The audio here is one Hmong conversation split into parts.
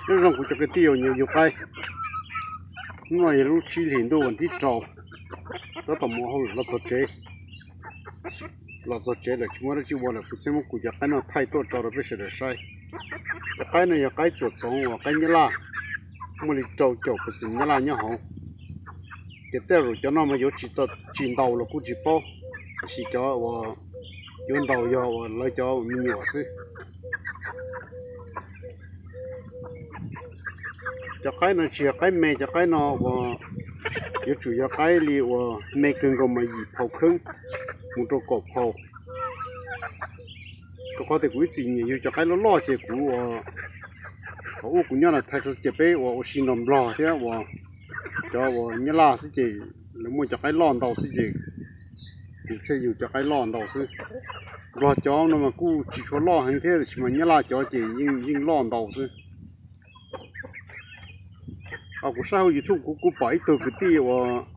Nyob zoo kuv cov kwv tij uas nyiam yug qaib, hnub no yog lub tsib hlis ntuj vas thib rau, tab tom mus hauj lwm los txog tsev. Los txog tsev lawm tsis muaj dab tsi ua lawm, kuv thiaj muab kuv cov qaib no thaij tuaj tso rau peb sawv daws saib. Cov qaib no yog qaib txuas txoov uas qaib nyab laj, muaj li rau caum percent nyab laj nyob hauv. Ces tej zaum cov no mas yuav tsis ntaus los kuj tsis paub, tab sis cov uas yuav ntaus yog uas lawv cov me nyuam xwb. Cov qaib no tsis yog qaib me, cov qaib no uas yuav tsum yog qaib li uas me kawg nkaus mas yim phaus kheeb mus rau kaum phaus. Rau qhov tias kuv ib txwm nyiam yug cov qaib loj loj ces kuv, thaum ub kuv nyob Texas ces peb uas ua si nrog Nplog thiab uas cov uas nyab laj xwb ces lawv muaj cov qaib loj ntau xwb ces kuv thiaj yug cov qaib loj ntau xwb. Nplog cov no mas kuj tsis tshua loj heev thiab, tab sis mas nyab laj cov ces yeej loj ntau xwb. Kuv saib hauv YouTube kuv kuj pom ib tug kwv tij uas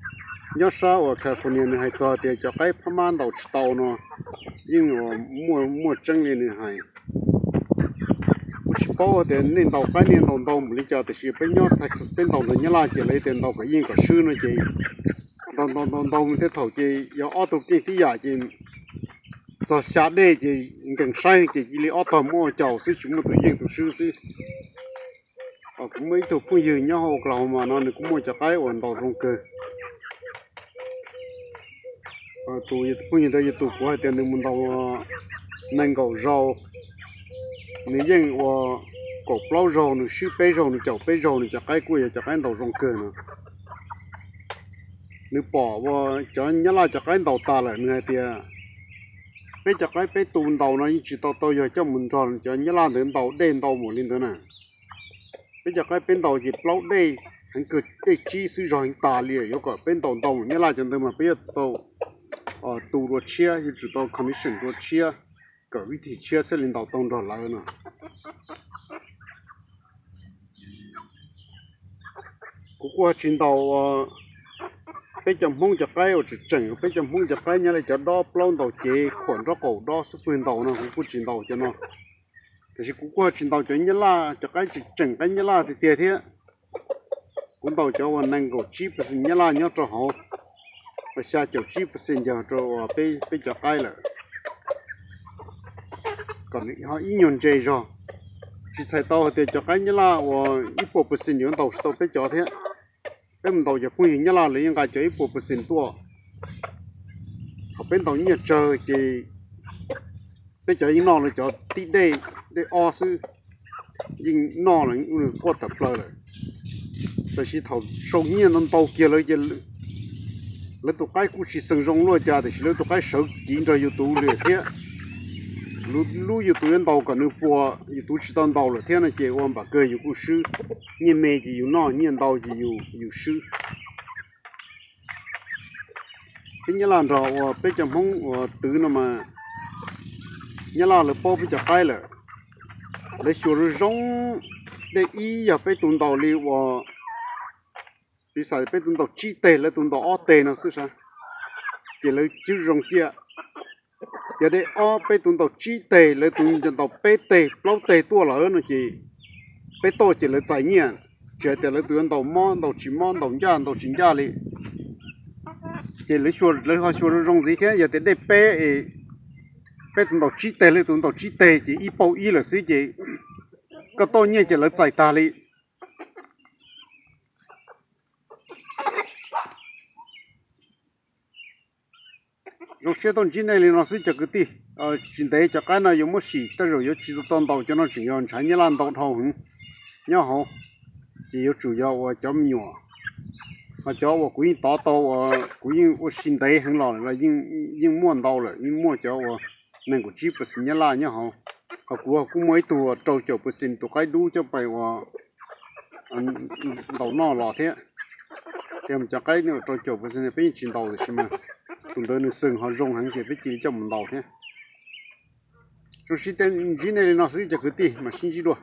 nyob sab uas California nws hais txog tias cov qaib phab mab ntaus tsis tau no yeej muaj tseeb li nws hais. Kuv tsis paub tias nej ntaus qaib nej ntaus ntau npaum li cas, tiam sis peb nyob Texas peb ntaus ntawm nyab laj ces lawv tias ntaus kom yeej kom swb no ces ntaus ntaus ntaus ntaus mus tej thaum ces yog ob tug keej tib yam ces txog xya dej ces nkees saib ces cia li ob tog muab ua caum xwb, tsis muaj tus yeej tus swb xwb. Kuv muaj ib tug phooj ywg nyob hauv Oklahoma no nws kuj muaj cov qaib uas ntaus zoo kawg. Tus phooj ywg ntawd yog tus kuv hais tias nws mus ntaus nees nkaum zaus, nws yeej ua kaum plaub zaug, nws swb peb zaug, nws caum peb zaug, nws cov qaib kuj yog cov qaib ntaus zoo kawg no. Nws pom ua cov nyab laj cov qaib ntaus tas lawm nws hais tias peb cov qaib peb tu ntaus no yeej tsis tau tau yog coj mus nrog cov nyab laj ntawd ntaus dej ntau npaum li ntawd na. Peb cov qaib peb ntaus ces plaub dej heev kawg, dej tsib xwb zog heev tas li, yuav kom peb ntaus ntau npaum nyab laj cov ntawd mas peb yuav tau tu dua tshiab, yuav tsum tau condition dua tshiab, kawm vib thim tshiab thiaj li ntaus tau nrog lawv no. Kuv kuj ho tsis ntaus peb cov Hmoob cov qaib uas tseem tseem, peb cov Hmoob cov qaib nyob li cov dob plaub ntaus cev khuam nraub qaum dob xub pwg ntaus no kuv kuj tsis ntaus cov no. Tiam sis kuv kuj ho tsis ntaus cov nyab laj cov qaib tseem tseem qaib nyab laj tiag tiag thiab. Kuv ntaus cov uas nees nkaum tsib percent nyab laj nyob rau hauv, uas xya caum tsib percent yog rau uas peb cov qaib lawm, kom nws ho ib nyuag ntse zog. Tsis txhais tau hais tias cov qaib nyab laj uas ib puas percent yuav ntaus tsis tau peb cov thiab. Peb mus ntaus cov phooj ywg nyab laj lawv yeej nqa cov ib puas percent tuaj. Thaum peb ntaus nyiaj tsawg ces peb cov yeej noj lawv cov tib dej, dej ob xwb, yeej noj los quaj tawm plaws lawm. Tab sis thaum sau nyiaj ntau ntau kiag lawv ces lawv tus qaib kuj tsis xeem zoo luaj cas, tiam sis lawv tus qaib sawv kiv nrog yus tus lawm thiab. Lub yus tus yuav ntaus kom nws puas yus tus tsis tau ntaus lawm thiab no ces ua npam kawg yus kuj swb. Nyiaj me ces yus noj, nyiaj ntau ces yus swb. Peb nyab laj nrog uas peb cov Hmoob uas twv no mas, nyab laj lawv paub peb cov qaib lawm. Lawv xyuas zoo zoo, dej ib yog peb tus ntaus li uas, piv xam peb tus ntaus tsib teg lawv tus ntaus ob teg no xwb sas, ces lawv cwb zoo ciaj. Ces dej ob peb tus ntaus tsib teg lawv tus ntaus peb teg plaub teg tuaj lawm no ces peb toj ces lawv txais nyiaj, tsis hais tias lawv tus yuav ntaus mob ntaus tsis mob, ntaus ncaj ntaus tsis ncaj li. Ces lawv ho xyuas zoo zoo ntxiv thiab, yog tias dej peb es peb tus ntaus tsib teg lawv tus ntaus tsib teg ces ib pauj ib lawm xwb ces koj toj nyiaj ces lawv txais tag li. Zoo siab tuaj ntsib nej li no xwb cov kwv tij. Tsis ntev cov qaib no yuav muab sim, tej zaum yuav tsis tau ntaus, cov no tseem yog ntshav nyab laj ntau dhau heev nyob hauv, ces yuav tsum yog uas cov me nyuam, ho cov uas kuv yeej tov tau uas kuv yeej ua si ntev heev los los yeej muaj ntau lawm, yeej muaj cov uas nees nkaum tsib percent nyab laj nyob hauv. Ho kuv kuj muaj ib tug rau caum percent tus qaib dub coj pais uas ntaus noj los thiab. Ces cov qaib rau caum percent peb yeej tsis ntaus, tiam sis mas tus ntawd nws xeem ho zoo heev ces peb cia li coj mus ntaus thiab. Zoo siab tuaj ntsib nej li no xwb cov kwv tij, mam sib ntsib dua.